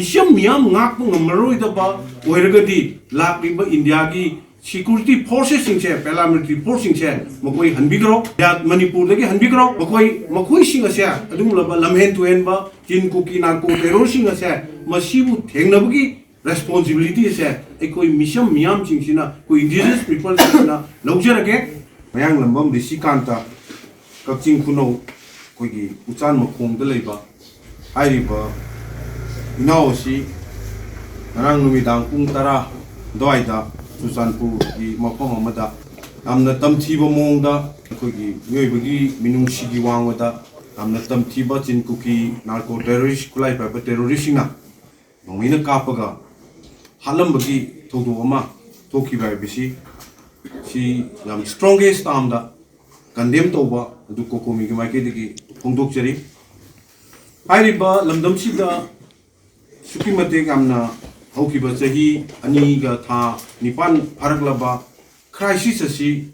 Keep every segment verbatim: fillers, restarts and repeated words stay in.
ꯃꯤꯆꯝ ꯃꯤꯌꯥꯝ ꯉꯥꯛꯄ ꯉꯝꯃꯔꯣꯏꯗꯕ ꯑꯣꯏꯔꯒꯗꯤ ꯂꯥꯛꯂꯤꯕ ꯏꯟꯗꯤꯌꯥꯒꯤ security forcesꯁꯤꯡꯁꯦ, paramilitary forceꯁꯤꯡꯁꯦ ꯃꯈꯣꯏ ꯍꯟꯕꯤꯈ꯭ꯔꯣ, ꯃꯅꯤꯄꯨꯔꯗꯒꯤ ꯍꯟꯕꯤꯈ꯭ꯔꯣ꯫ ꯃꯈꯣꯏ, ꯃꯈꯣꯏꯁꯤꯡ ꯑꯁꯦ, ꯑꯗꯨꯒꯨꯝꯂꯕ ꯂꯝꯍꯦꯟ ꯇꯨꯍꯦꯟꯕ ꯆꯤꯟ ꯀꯨꯀꯤ narco terrorꯁꯤꯡ ꯑꯁꯦ, ꯃꯁꯤꯕꯨ ꯊꯦꯡꯅꯕꯒꯤ responsibilityꯁꯦ ꯑꯩꯈꯣꯏ ꯃꯤꯆꯝ ꯃꯤꯌꯥꯝꯁꯤꯡꯁꯤꯅ, ꯑꯩꯈꯣꯏ indigenous peopleꯁꯤꯡꯁꯤꯅ ꯂꯧꯖꯔꯒꯦ꯫ ꯃꯌꯥꯡꯂꯝꯕꯝ ꯔꯤꯁꯤꯀꯥꯟꯇ, ꯀꯛꯆꯤꯡ ꯈꯨꯅꯧ, ꯑꯩꯈꯣꯏꯒꯤ ꯎꯆꯥꯟ ꯃꯈꯣꯡꯗ ꯂꯩꯕ ꯍꯥꯏꯔꯤꯕ ꯏꯅꯥꯎ ꯑꯁꯤ ꯉꯔꯥꯡ ꯅꯨꯃꯤꯗꯥꯡ ꯄꯨꯡ ꯇꯔꯥ ꯑꯗꯨꯋꯥꯏꯗ ꯆꯨꯔꯆꯥꯟꯄꯨꯔꯒꯤ ꯃꯐꯝ ꯑꯃꯗ ꯌꯥꯝꯅ ꯇꯝꯊꯤꯕ ꯃꯑꯣꯡꯗ, ꯑꯩꯈꯣꯏꯒꯤ ꯃꯤꯑꯣꯏꯕꯒꯤ ꯃꯤꯅꯨꯡꯁꯤꯒꯤ ꯋꯥꯡꯃꯗ ꯌꯥꯝꯅ ꯇꯝꯊꯤꯕ ꯆꯤꯟ ꯀꯨꯀꯤ narco terrorist, ꯈꯨꯠꯂꯥꯏ ꯄꯥꯏꯕ terroristꯁꯤꯡꯅ ꯅꯣꯡꯃꯩꯅ ꯀꯥꯞꯄꯒ ꯍꯥꯠꯂꯝꯕꯒꯤ ꯊꯧꯗꯣꯛ ꯑꯃ ꯊꯣꯛꯈꯤꯕ ꯍꯥꯏꯕꯁꯤ, ꯁꯤ ꯌꯥꯝ strongest termꯗ condemn ꯇꯧꯕ ꯑꯗꯨ ꯀꯣꯀꯣꯃꯤꯒꯤ ꯃꯥꯏꯀꯩꯗꯒꯤ ꯐꯣꯡꯗꯣꯛꯆꯔꯤ꯫ ꯍꯥꯏꯔꯤꯕ ꯂꯝꯗꯝꯁꯤꯗ ꯑꯁꯨꯛꯀꯤ ꯃꯇꯤꯛ ꯌꯥꯝꯅ ꯍꯧꯈꯤꯕ ꯆꯍꯤ ꯑꯅꯤꯒ ꯊꯥ ꯅꯤꯄꯥꯟ ꯐꯥꯔꯛꯂꯕ crisis ꯑꯁꯤ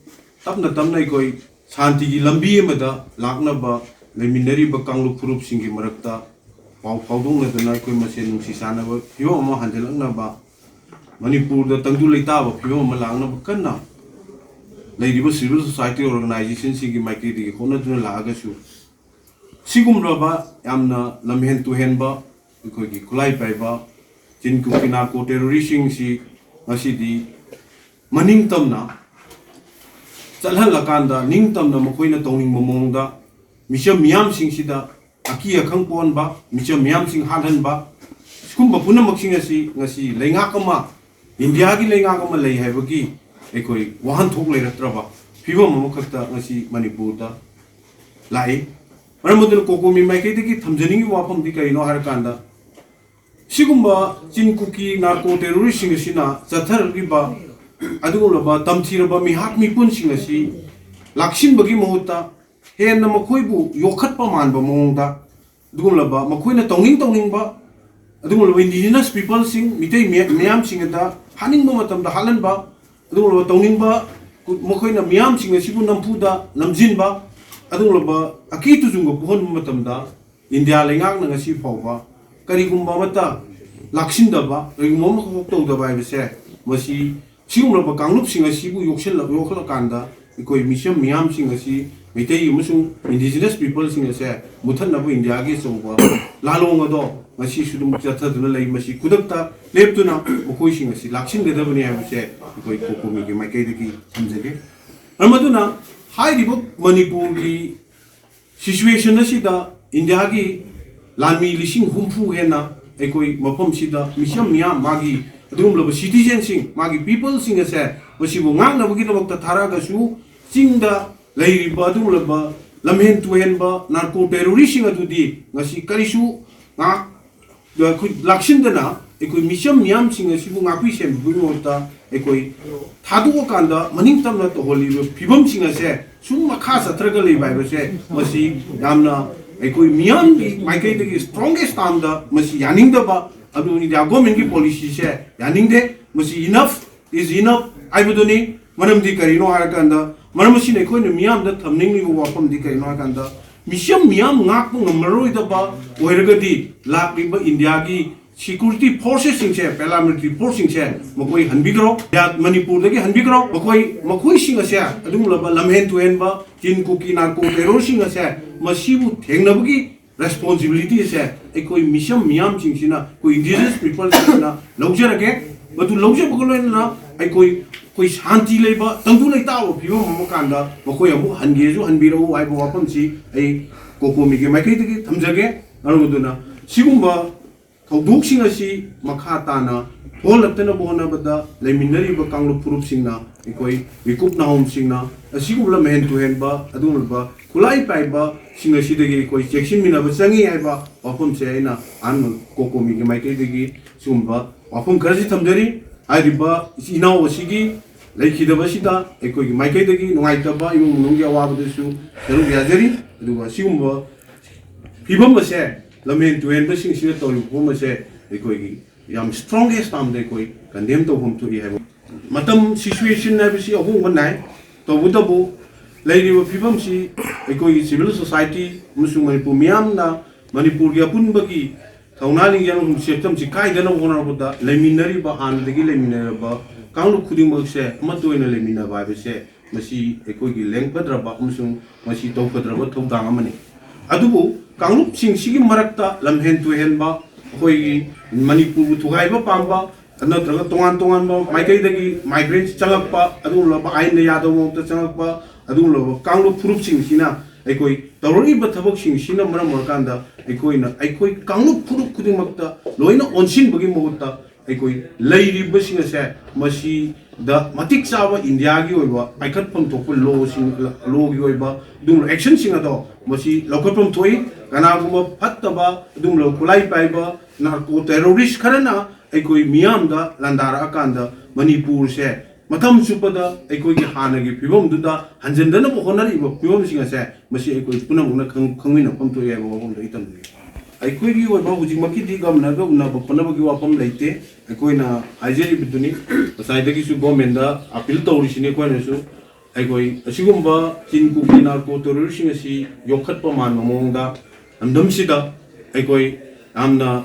ꯇꯞꯅ ꯇꯞꯅ ꯑꯩꯈꯣꯏ ꯁꯥꯟꯇꯤꯒꯤ ꯂꯝꯕꯤ ꯑꯃꯗ ꯂꯥꯛꯅꯕ, ꯂꯩꯃꯤꯟꯅꯔꯤꯕ ꯀꯥꯡꯂꯨꯞ ꯐꯨꯔꯨꯞꯁꯤꯡꯒꯤ ꯃꯔꯛꯇ ꯄꯥꯎ ꯐꯥꯎꯗꯣꯛꯅꯗꯨꯅ ꯑꯩꯈꯣꯏ ꯃꯁꯦꯟ ꯅꯨꯡꯁꯤ ꯆꯥꯟꯅꯕ ꯐꯤꯕꯝ ꯑꯃ ꯍꯟꯖꯤꯜꯂꯛꯅꯕ, ꯃꯅꯤꯄꯨꯔꯗ ꯇꯪꯗꯨ ꯂꯩꯇꯥꯕ ꯐꯤꯕꯝ ꯑꯃ ꯂꯥꯛꯅꯕ ꯀꯟꯅ ꯂꯩꯔꯤꯕ civil society organizationꯁꯤꯡꯒꯤ ꯃꯥꯏꯀꯩꯗꯒꯤ ꯍꯣꯠꯅꯗꯨꯅ ꯂꯥꯛꯑꯒꯁꯨ, ꯁꯤꯒꯨꯝꯂꯕ ꯌꯥꯝꯅ ꯂꯝꯍꯦꯟ ꯇꯨꯍꯦꯟꯕ, ꯑꯩꯈꯣꯏꯒꯤ ꯈꯨꯠꯂꯥꯏ ꯄꯥꯏꯕ ꯆꯤꯟ ꯀꯨꯀꯤ narco terroristꯁꯤꯡꯁꯤ ꯉꯁꯤꯗꯤ ꯃꯅꯤꯡ ꯇꯝꯅ ꯆꯠꯍꯜꯂꯀꯥꯟꯗ, ꯅꯤꯡꯇꯝꯅ ꯃꯈꯣꯏꯅ ꯇꯧꯅꯤꯡꯕ ꯃꯑꯣꯡꯗ ꯃꯤꯆꯝ ꯃꯤꯌꯥꯝꯁꯤꯡꯁꯤꯗ ꯑꯀꯤ ꯑꯈꯪ ꯄꯣꯛꯍꯟꯕ, ꯃꯤꯆꯝ ꯃꯤꯌꯥꯝꯁꯤꯡ ꯍꯥꯠꯍꯟꯕ, ꯁꯤꯒꯨꯝꯕ ꯄꯨꯝꯅꯃꯛꯁꯤꯡ ꯑꯁꯤ ꯉꯁꯤ ꯂꯩꯉꯥꯛ ꯑꯃ, ꯏꯟꯗꯤꯌꯥꯒꯤ ꯂꯩꯉꯥꯛ ꯑꯃ ꯂꯩ ꯍꯥꯏꯕꯒꯤ ꯑꯩꯈꯣꯏ ꯋꯥꯍꯟꯊꯣꯛ ꯂꯩꯔꯛꯇ꯭ꯔꯕ ꯐꯤꯕꯝ ꯑꯃꯈꯛꯇ ꯉꯁꯤ ꯃꯅꯤꯄꯨꯔꯗ ꯂꯥꯛꯏ꯫ ꯃꯔꯝ ꯑꯗꯨꯅ ꯀꯣꯀꯣꯃꯤ ꯃꯥꯏꯀꯩꯗꯒꯤ ꯊꯝꯖꯅꯤꯡꯉꯤꯕ ꯋꯥꯐꯝꯗꯤ ꯀꯔꯤꯅꯣ ꯍꯥꯏꯔꯀꯥꯟꯗ, ꯁꯤꯒꯨꯝꯕ ꯆꯤꯟ ꯀꯨꯀꯤ narco terroristꯁꯤꯡ ꯑꯁꯤꯅ ꯆꯠꯊꯔꯛꯂꯤꯕ ꯑꯗꯨꯒꯨꯝꯂꯕ ꯇꯝꯊꯤꯔꯕ ꯃꯤꯍꯥꯠ ꯃꯤꯄꯨꯟꯁꯤꯡ ꯑꯁꯤ ꯂꯥꯛꯁꯤꯟꯕꯒꯤ ꯃꯍꯨꯠꯇ, ꯍꯦꯟꯅ ꯃꯈꯣꯏꯕꯨ ꯌꯣꯛꯈꯠꯄ ꯃꯥꯟꯕ ꯃꯑꯣꯡꯗ, ꯑꯗꯨꯒꯨꯝꯂꯕ ꯃꯈꯣꯏꯅ ꯇꯧꯅꯤꯡ ꯇꯧꯅꯤꯡꯕ, ꯑꯗꯨꯒꯨꯝꯂꯕ indigenous peopleꯁꯤꯡ, ꯃꯤꯇꯩ ꯃꯤ-, ꯃꯤꯌꯥꯝꯁꯤꯡ ꯑꯗ ꯍꯥꯠꯅꯤꯡꯕ ꯃꯇꯝꯗ ꯍꯥꯠꯍꯟꯕ, ꯑꯗꯨꯒꯨꯝꯂꯕ ꯇꯧꯅꯤꯡꯕ, ꯃꯈꯣꯏꯅ ꯃꯤꯌꯥꯝꯁꯤꯡ ꯑꯁꯤꯕꯨ ꯅꯝꯐꯨꯗ ꯅꯝꯖꯤꯟꯕ, ꯑꯗꯨꯒꯨꯝꯂꯕ ꯑꯀꯤ ꯇꯨꯖꯨꯡꯕ ꯄꯣꯛꯍꯟꯕ ꯃꯇꯝꯗ, ꯏꯟꯗꯤꯌꯥ ꯂꯩꯉꯥꯛꯅ ꯉꯁꯤ ꯐꯥꯎꯕ ꯀꯔꯤꯒꯨꯝꯕ ꯑꯃꯠꯇ ꯂꯥꯛꯁꯤꯟꯗꯕ, ꯀꯔꯤꯒꯨꯝꯕ ꯑꯃꯈꯛ ꯇꯧꯗꯕ ꯍꯥꯏꯕꯁꯦ, ꯃꯁꯤ ꯁꯤꯒꯨꯝꯂꯕ ꯀꯥꯡꯂꯨꯞꯁꯤꯡ ꯑꯁꯤꯕꯨ ꯌꯣꯛꯁꯜꯂꯛ-, ꯌꯣꯛꯈꯠꯂꯀꯥꯟꯗ ꯑꯩꯈꯣꯏ ꯃꯤꯆꯝ ꯃꯤꯌꯥꯝꯁꯤꯡ ꯑꯁꯤ, ꯃꯩꯇꯩ ꯑꯃꯁꯨꯡ indigenous peopleꯁꯤꯡ ꯑꯁꯦ ꯃꯨꯊꯠꯅꯕ ꯏꯟꯗꯤꯌꯥꯒꯤ ꯑꯆꯧꯕ ꯂꯥꯂꯣꯡ ꯑꯗꯣ ꯉꯁꯤꯁꯨ ꯑꯗꯨꯝ ꯆꯠꯊꯗꯨꯅ ꯂꯩ꯫ ꯃꯁꯤ ꯈꯨꯗꯛꯇ ꯂꯦꯞꯇꯨꯅ ꯃꯈꯣꯏꯁꯤꯡ ꯑꯁꯤ ꯂꯥꯛꯁꯤꯟꯒꯗꯕꯅꯤ ꯍꯥꯏꯕꯁꯦ ꯑꯩꯈꯣꯏ ꯀꯣꯀꯣꯃꯤꯒꯤ ꯃꯥꯏꯀꯩꯗꯒꯤ ꯊꯝꯖꯒꯦ꯫ ꯃꯔꯝ ꯑꯗꯨꯅ ꯍꯥꯏꯔꯤꯕ ꯃꯅꯤꯄꯨꯔꯒꯤ situation ꯑꯁꯤꯗ ꯏꯟꯗꯤꯌꯥꯒꯤ ꯂꯥꯟꯃꯤ ꯂꯤꯁꯤꯡ ꯍꯨꯝꯐꯨ ꯍꯦꯟꯅ ꯑꯩꯈꯣꯏ ꯃꯐꯝꯁꯤꯗ ꯃꯤꯆꯝ ꯃꯤꯌꯥꯝ, ꯃꯥꯒꯤ ꯑꯗꯨꯒꯨꯝꯂꯕ citizenꯁꯤꯡ, ꯃꯥꯒꯤ peopleꯁꯤꯡ ꯑꯁꯦ ꯃꯁꯤꯕꯨ ꯉꯥꯛꯅꯕꯒꯤꯗꯃꯛꯇ ꯊꯥꯔꯛꯑꯒꯁꯨ, ꯆꯤꯡꯗ ꯂꯩꯔꯤꯕ ꯑꯗꯨꯒꯨꯝꯂꯕ ꯂꯝꯍꯦꯟ ꯇꯨꯍꯦꯟꯕ narco terroristꯁꯤꯡ ꯑꯗꯨꯗꯤ ꯉꯁꯤ ꯀꯔꯤꯁꯨ ꯉꯥꯛ-, ꯑꯩꯈꯣꯏ ꯂꯥꯛꯁꯤꯟꯗꯅ ꯑꯩꯈꯣꯏ ꯃꯤꯆꯝ ꯃꯤꯌꯥꯝꯁꯤꯡ ꯑꯁꯤꯕꯨ ꯉꯥꯛꯄꯤ ꯁꯦꯟꯕꯤꯕꯒꯤ ꯃꯍꯨꯠꯇ ꯑꯩꯈꯣꯏ ꯊꯥꯗꯣꯛꯑꯀꯥꯟꯗ ꯃꯅꯤꯡ ꯇꯝꯅ ꯇꯧꯍꯜꯂꯤꯕ ꯐꯤꯕꯝꯁꯤꯡ ꯑꯁꯦ ꯁꯨꯝ ꯃꯈꯥ ꯆꯠꯊꯔꯒ ꯂꯩꯕ ꯍꯥꯏꯕꯁꯦ, ꯃꯁꯤ ꯌꯥꯝꯅ ꯑꯩꯈꯣꯏ ꯃꯤꯌꯥꯝꯒꯤ ꯃꯥꯏꯀꯩꯗꯒꯤ strongest termꯗ ꯃꯁꯤ ꯌꯥꯅꯤꯡꯗꯕ, ꯑꯗꯨ ꯏꯟꯗꯤꯌꯥ governmentꯀꯤ policyꯁꯦ ꯌꯥꯅꯤꯡꯗꯦ꯫ ꯃꯁꯤ enough is enough ꯍꯥꯏꯕꯗꯨꯅꯤ꯫ ꯃꯔꯝꯗꯤ ꯀꯔꯤꯅꯣ ꯍꯥꯏꯔꯀꯥꯟꯗ, ꯃꯔꯝ ꯑꯁꯤꯅ ꯑꯩꯈꯣꯏꯅ ꯃꯤꯌꯥꯝꯗ ꯊꯝꯅꯤꯡꯂꯤꯕ ꯋꯥꯐꯝꯗꯤ ꯀꯔꯤꯅꯣ ꯍꯥꯏꯔꯀꯥꯟꯗ, ꯃꯤꯆꯝ ꯃꯤꯌꯥꯝ ꯉꯥꯛꯄ ꯉꯝꯃꯔꯣꯏꯗꯕ ꯑꯣꯏꯔꯒꯗꯤ, ꯂꯥꯛꯂꯤꯕ ꯏꯟꯗꯤꯌꯥꯒꯤ security forcesꯁꯤꯡꯁꯦ, paramilitary forceꯁꯤꯡꯁꯦ ꯃꯈꯣꯏ ꯍꯟꯕꯤꯈ꯭ꯔꯣ, ꯃꯅꯤꯄꯨꯔꯗꯒꯤ ꯍꯟꯕꯤꯈ꯭ꯔꯣ꯫ ꯃꯈꯣꯏ, ꯃꯈꯣꯏꯁꯤꯡ ꯑꯁꯦ, ꯑꯗꯨꯒꯨꯝꯂꯕ ꯂꯝꯍꯦꯟ ꯇꯨꯍꯦꯟꯕ, ꯆꯤꯟ ꯀꯨꯀꯤ narco terrorꯁꯤꯡ ꯑꯁꯦ, ꯃꯁꯤꯕꯨ ꯊꯦꯡꯅꯕꯒꯤ responsibilityꯁꯦ ꯑꯩꯈꯣꯏ ꯃꯤꯆꯝ ꯃꯤꯌꯥꯝꯁꯤꯡꯁꯤꯅ, ꯑꯩꯈꯣꯏ indigenous peopleꯁꯤꯡꯁꯤꯅ ꯂꯧꯖꯔꯒꯦ꯫ ꯃꯗꯨ ꯂꯧꯖꯕꯒ ꯂꯣꯏꯅꯅ ꯑꯩꯈꯣꯏ, ꯑꯩꯈꯣꯏ ꯁꯥꯟꯇꯤ ꯂꯩꯕ, ꯇꯪꯗꯨ ꯂꯩꯇꯥꯕ ꯐꯤꯕꯝ ꯑꯃ ꯀꯥꯟꯗ ꯃꯈꯣꯏ ꯑꯃꯨꯛ ꯍꯟꯒꯦꯁꯨ ꯍꯟꯕꯤꯔꯛꯎ ꯍꯥꯏꯕ ꯋꯥꯐꯝꯁꯤ ꯑꯩ ꯀꯣꯀꯣꯃꯤꯒꯤ ꯃꯥꯏꯀꯩꯗꯒꯤ ꯊꯝꯖꯒꯦ꯫ ꯃꯔꯝ ꯑꯗꯨꯅ ꯁꯤꯒꯨꯝꯕ ꯊꯧꯗꯣꯛꯁꯤꯡ ꯑꯁꯤ ꯃꯈꯥ ꯇꯥꯅ ꯊꯣꯛꯍꯜꯂꯛꯇꯅꯕ ꯍꯣꯠꯅꯕꯗ ꯂꯩꯃꯤꯟꯅꯔꯤꯕ ꯀꯥꯡꯂꯨꯞ ꯐꯨꯔꯨꯞꯁꯤꯡꯅ ꯑꯩꯈꯣꯏ ꯃꯤꯀꯨꯞ ꯅꯍꯥꯔꯣꯜꯁꯤꯡꯅ ꯑꯁꯤꯒꯨꯝꯕ ꯂꯝꯍꯦꯟ ꯇꯨꯍꯦꯟꯕ, ꯑꯗꯨꯒꯨꯝꯂꯕ ꯈꯨꯠꯂꯥꯏ ꯄꯥꯏꯕꯁꯤꯡ ꯑꯁꯤꯗꯒꯤ ꯑꯩꯈꯣꯏ ꯆꯦꯛꯁꯤꯟꯃꯤꯟꯅꯕ ꯆꯪꯉꯤ ꯍꯥꯏꯕ ꯋꯥꯐꯝꯁꯦ ꯑꯩꯅ ꯑꯍꯥꯟꯕ ꯀꯣꯀꯣꯃꯤꯒꯤ ꯃꯥꯏꯀꯩꯗꯒꯤ ꯁꯤꯒꯨꯝꯕ ꯋꯥꯐꯝ ꯈꯔꯁꯤ ꯊꯝꯖꯔꯤ꯫ ꯍꯥꯏꯔꯤꯕ ꯏꯆꯤꯟ ꯏꯅꯥꯎ ꯑꯁꯤꯒꯤ ꯂꯩꯈꯤꯗꯕꯁꯤꯗ ꯑꯩꯈꯣꯏꯒꯤ ꯃꯥꯏꯀꯩꯗꯒꯤ ꯅꯨꯡꯉꯥꯏꯇꯕ, ꯏꯃꯨꯡ ꯃꯅꯨꯡꯒꯤ ꯑꯋꯥꯕꯗꯁꯨ ꯁꯔꯨꯛ ꯌꯥꯖꯔꯤ꯫ ꯑꯗꯨꯒ ꯁꯤꯒꯨꯝꯕ ꯐꯤꯕꯝ ꯑꯁꯦ, ꯂꯝꯍꯦꯟ ꯇꯨꯍꯦꯟꯕꯁꯤꯡꯁꯤꯅ ꯇꯧꯔꯤꯕ ꯐꯤꯕꯝ ꯑꯁꯦ ꯑꯩꯈꯣꯏꯒꯤ ꯌꯥꯝ strongest termꯗ ꯑꯩꯈꯣꯏ condemn ꯇꯧꯐꯝ ꯊꯣꯛꯏ ꯍꯥꯏꯕ꯫ ꯃꯇꯝ, situation ꯍꯥꯏꯕꯁꯤ ꯑꯍꯣꯡꯕ ꯅꯥꯏ꯫ ꯇꯧꯕꯇꯕꯨ ꯂꯩꯔꯤꯕ ꯐꯤꯕꯝꯁꯤ ꯑꯩꯈꯣꯏꯒꯤ civil society ꯑꯃꯁꯨꯡ ꯃꯅꯤꯄꯨꯔ ꯃꯤꯌꯥꯝꯅ ꯃꯅꯤꯄꯨꯔꯒꯤ ꯑꯄꯨꯟꯕꯒꯤ ꯊꯧꯅꯥ ꯂꯤꯡꯖꯦꯜ ꯑꯃꯁꯨꯡ ꯆꯦꯛꯁꯤꯟ ꯀꯥꯏꯗꯅꯕ ꯍꯣꯠꯅꯔꯛꯄꯗ ꯂꯩꯃꯤꯟꯅꯔꯤꯕ, ꯍꯥꯟꯅꯗꯒꯤ ꯂꯩꯃꯤꯟꯅꯔꯕ ꯀꯥꯡꯂꯨꯞ ꯈꯨꯗꯤꯡꯃꯛꯁꯦ ꯑꯃꯠꯇ ꯑꯣꯏꯅ ꯂꯩꯃꯤꯟꯅꯕ ꯍꯥꯏꯕꯁꯦ ꯃꯁꯤ ꯑꯩꯈꯣꯏꯒꯤ ꯂꯦꯡꯐꯗ꯭ꯔꯕ ꯑꯃꯁꯨꯡ ꯃꯁꯤ ꯇꯧꯐꯗ꯭ꯔꯕ ꯊꯧꯗꯥꯡ ꯑꯃꯅꯤ꯫ ꯑꯗꯨꯕꯨ ꯀꯥꯡꯂꯨꯞꯁꯤꯡꯁꯤꯒꯤ ꯃꯔꯛꯇ ꯂꯝꯍꯦꯟ ꯇꯨꯍꯦꯟꯕ, ꯑꯩꯈꯣꯏꯒꯤ ꯃꯅꯤꯄꯨꯔꯕꯨ ꯊꯨꯒꯥꯏꯕ ꯄꯥꯝꯕ, ꯅꯠꯇ꯭ꯔꯒ ꯇꯣꯉꯥꯟ ꯇꯣꯉꯥꯟꯕ ꯃꯥꯏꯀꯩꯗꯒꯤ migrants ꯆꯪꯂꯛꯄ, ꯑꯗꯨꯒꯨꯝꯂꯕ ꯑꯥꯏꯟꯗ ꯌꯥꯗꯕ ꯃꯑꯣꯡꯗ ꯆꯪꯂꯛꯄ, ꯑꯗꯨꯒꯨꯝꯂꯕ ꯀꯥꯡꯂꯨꯞ ꯐꯨꯔꯨꯞꯁꯤꯡꯁꯤꯅ ꯑꯩꯈꯣꯏ ꯇꯧꯔꯛꯂꯤꯕ ꯊꯕꯛꯁꯤꯡꯁꯤꯅ ꯃꯔꯝ ꯑꯣꯏꯔꯀꯥꯟꯗ ꯑꯩꯈꯣꯏꯅ ꯑꯩꯈꯣꯏ ꯀꯥꯡꯂꯨꯞ ꯐꯨꯔꯨꯞ ꯈꯨꯗꯤꯡꯃꯛꯇ ꯂꯣꯏꯅ ꯑꯣꯟꯁꯤꯟꯕꯒꯤ ꯃꯍꯨꯠꯇ ꯑꯩꯈꯣꯏ ꯂꯩꯔꯤꯕꯁꯤꯡ ꯑꯁꯦ ꯃꯁꯤꯗ ꯃꯇꯤꯛ ꯆꯥꯕ ꯏꯟꯗꯤꯌꯥꯒꯤ ꯑꯣꯏꯕ ꯄꯥꯏꯈꯠꯐꯝ ꯊꯣꯛꯄ ꯂꯣꯁꯤꯡ, ꯂꯣꯒꯤ ꯑꯣꯏꯕ ꯑꯗꯨꯒꯨꯝꯕ actionꯁꯤꯡ ꯑꯗꯣ ꯃꯁꯤ ꯂꯧꯈꯠꯐꯝ ꯊꯣꯛꯏ꯫ ꯀꯅꯥꯒꯨꯝꯕ ꯐꯠꯇꯕ ꯑꯗꯨꯒꯨꯝꯂꯕ ꯈꯨꯠꯂꯥꯏ ꯄꯥꯏꯕ narco terrorist ꯈꯔꯅ ꯑꯩꯈꯣꯏ ꯃꯤꯌꯥꯝꯗ ꯂꯥꯟꯗꯥꯔꯛꯑꯀꯥꯟꯗ ꯃꯅꯤꯄꯨꯔꯁꯦ ꯃꯇꯝ ꯆꯨꯞꯄꯗ ꯑꯩꯈꯣꯏꯒꯤ ꯍꯥꯟꯅꯒꯤ ꯐꯤꯕꯝꯗꯨꯗ ꯍꯟꯖꯤꯟꯗꯅꯕ ꯍꯣꯠꯅꯔꯤꯕ ꯐꯤꯕꯝꯁꯤꯡ ꯑꯁꯦ ꯃꯁꯤ ꯑꯩꯈꯣꯏ ꯄꯨꯝꯅꯃꯛꯅ ꯈꯪ-, ꯈꯪꯃꯤꯟꯅꯐꯝ ꯊꯣꯛꯑꯦ ꯍꯥꯏꯕ ꯋꯥꯐꯝꯗꯣ ꯑꯩ ꯊꯝꯖꯒꯦ꯫ ꯑꯩꯈꯣꯏꯒꯤ ꯑꯣꯏꯕ ꯍꯧꯖꯤꯛꯃꯛꯀꯤꯗꯤ ꯒꯚꯔꯅꯔꯒ ꯎꯅꯕ ꯈꯣꯠꯅꯕꯒꯤ ꯋꯥꯐꯝ ꯂꯩꯇꯦ꯫ ꯑꯩꯈꯣꯏꯅ ꯍꯥꯏꯖꯔꯤꯕꯗꯨꯅꯤ, ꯉꯁꯥꯏꯗꯒꯤꯁꯨ ꯒꯣꯔꯃꯦꯟꯗ ꯑꯄꯤꯜ ꯇꯧꯔꯤꯁꯤꯅꯤ ꯑꯩꯈꯣꯏꯅꯁꯨ꯫ ꯑꯩꯈꯣꯏ ꯑꯁꯤꯒꯨꯝꯕ ꯆꯤꯟ ꯀꯨꯀꯤ narco terroristꯁꯤꯡ ꯑꯁꯤ ꯌꯣꯛꯈꯠꯄ ꯃꯥꯟꯕ ꯃꯑꯣꯡꯗ ꯂꯝꯗꯝꯁꯤꯗ ꯑꯩꯈꯣꯏ ꯌꯥꯝꯅ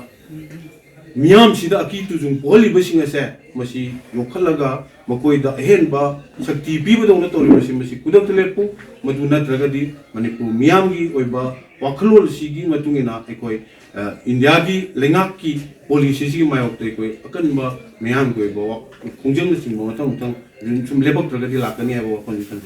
ꯃꯤꯌꯥꯝꯁꯤꯗ ꯑꯀꯤ ꯇꯨꯖꯨꯡ ꯄꯣꯛꯍꯜꯂꯤꯕꯁꯤꯡ ꯑꯁꯦ ꯃꯁꯤ ꯌꯣꯛꯈꯠꯂꯒ ꯃꯈꯣꯏꯗ ꯑꯍꯦꯟꯕ ꯁꯛꯇꯤ ꯄꯤꯕꯗꯧꯅ ꯇꯧꯔꯤꯕꯁꯤ ꯃꯁꯤ ꯈꯨꯗꯛꯇ ꯂꯦꯞꯄꯨ꯫ ꯃꯗꯨ ꯅꯠꯇ꯭ꯔꯒꯗꯤ ꯃꯅꯤꯄꯨꯔ ꯃꯤꯌꯥꯝꯒꯤ ꯑꯣꯏꯕ ꯋꯥꯈꯜꯂꯣꯟ ꯑꯁꯤꯒꯤ ꯃꯇꯨꯡ ꯏꯟꯅ ꯑꯩꯈꯣꯏ, ꯑ, ꯏꯟꯗꯤꯌꯥꯒꯤ ꯂꯩꯉꯥꯛꯀꯤ policyꯁꯤꯒꯤ ꯃꯥꯌꯣꯛꯇ ꯑꯩꯈꯣꯏ ꯑꯀꯟꯕ ꯃꯤꯌꯥꯝꯒꯤ ꯑꯣꯏꯕ ꯋꯥ-, ꯈꯣꯡꯖꯪꯅꯆꯤꯡꯕ ꯃꯊꯪ ꯃꯊꯪ ꯑꯗꯨꯝ ꯁꯨꯝ ꯂꯦꯞꯄꯛꯇ꯭ꯔꯒꯗꯤ ꯂꯥꯛꯀꯅꯤ ꯍꯥꯏꯕ ꯋꯥꯐꯝꯁꯤ ꯊꯝꯖꯒꯦ꯫